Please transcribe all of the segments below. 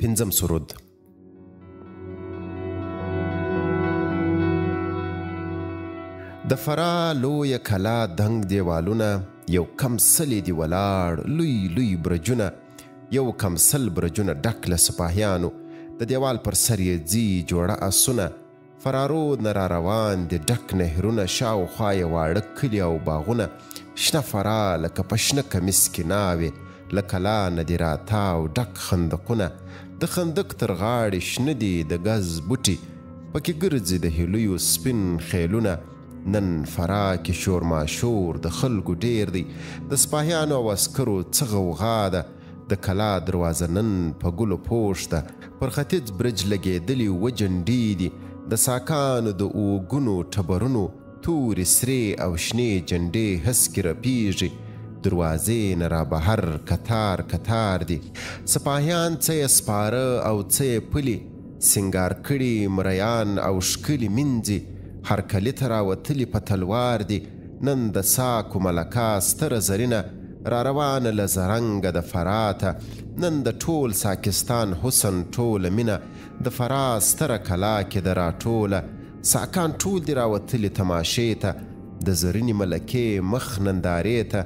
پنځم سرود. د فراه لویه کلا دنګ دیوالونه، یو کم سلې دي ولاړ لوی لوی برجونه، یو کم 100 برجونه ډک له سپاهیانو، د دیوال پر سر یې ځي جوړه اسونه، فرارو نه را روان دي ډک نهرونه، شاوخوا یې واړه کلي او باغونه، شنه فراه لکه په شنه کمیس کې ناوې، له کلا نه دي راتاو ډک خندقونه، د خندق تر غاړې شنه دي د ګز بوټي، پکې ګرځي د هیلیو سپین خیلونه. نن فراه کې شور ماشور د خلکو ډیر دی، د سپاهیانو او عسکرو څه غوغا ده، د کلا دروازه نن په ګلو پوښ ده، پر ختیځ برج لګېدلي اووه جنډې دي، د ساکانو د اووګونو ټبرونو تورې سرې او شنې جنډې هسکې رپیږي، دروازې نه را بهر کتار کتار دي، سپاهیان څه یې سپاره او څه یې پلي، سنګار کړي مریان او ښکلي مینځي، هرکلي ته راوتلي په تلوار دي. نن د ساکو ملکه ستره زرینه را روانه له زرنګه د فراه ته، نن د ټول ساکستان حسن ټوله مینه د فراه ستره کلا کې ده راټوله، ساکان ټول دي راوتلي تماشې ته، د زرینې ملکې مخ نندارې ته.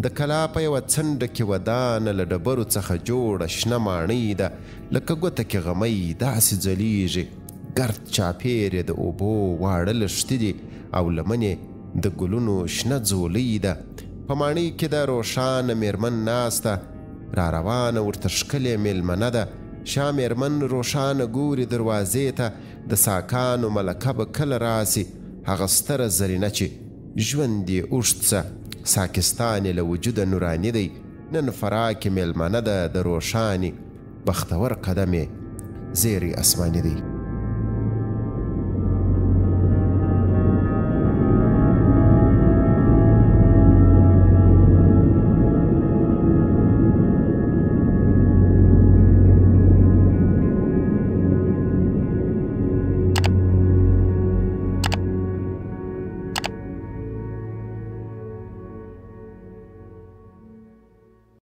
د کلا په یوه څنډه کې ودانه له ډبرو څخه جوړه شنه ماڼۍ ده، لکه ګوته کې غمی داسې ځلیږي، ګرد چاپېر یې د اوبو واړه لښتي دي او لمن یې د ګلونو شنه ځولۍ ده. په ماڼۍ کې ده روښانه میرمن ناسته، را روانه ورته ښکلې میلمنه ده. شاه میرمن روښانه ګوري دروازې ته، د ساکانو ملکه به کله راسي، هغه ستره زرینه چې ژوند یې اوږد سه، ساکستان یې له وجوده نوراني دی. نن فراه کې میلمنه ده د روښانې، بختور قدم یې زیری آسماني دی.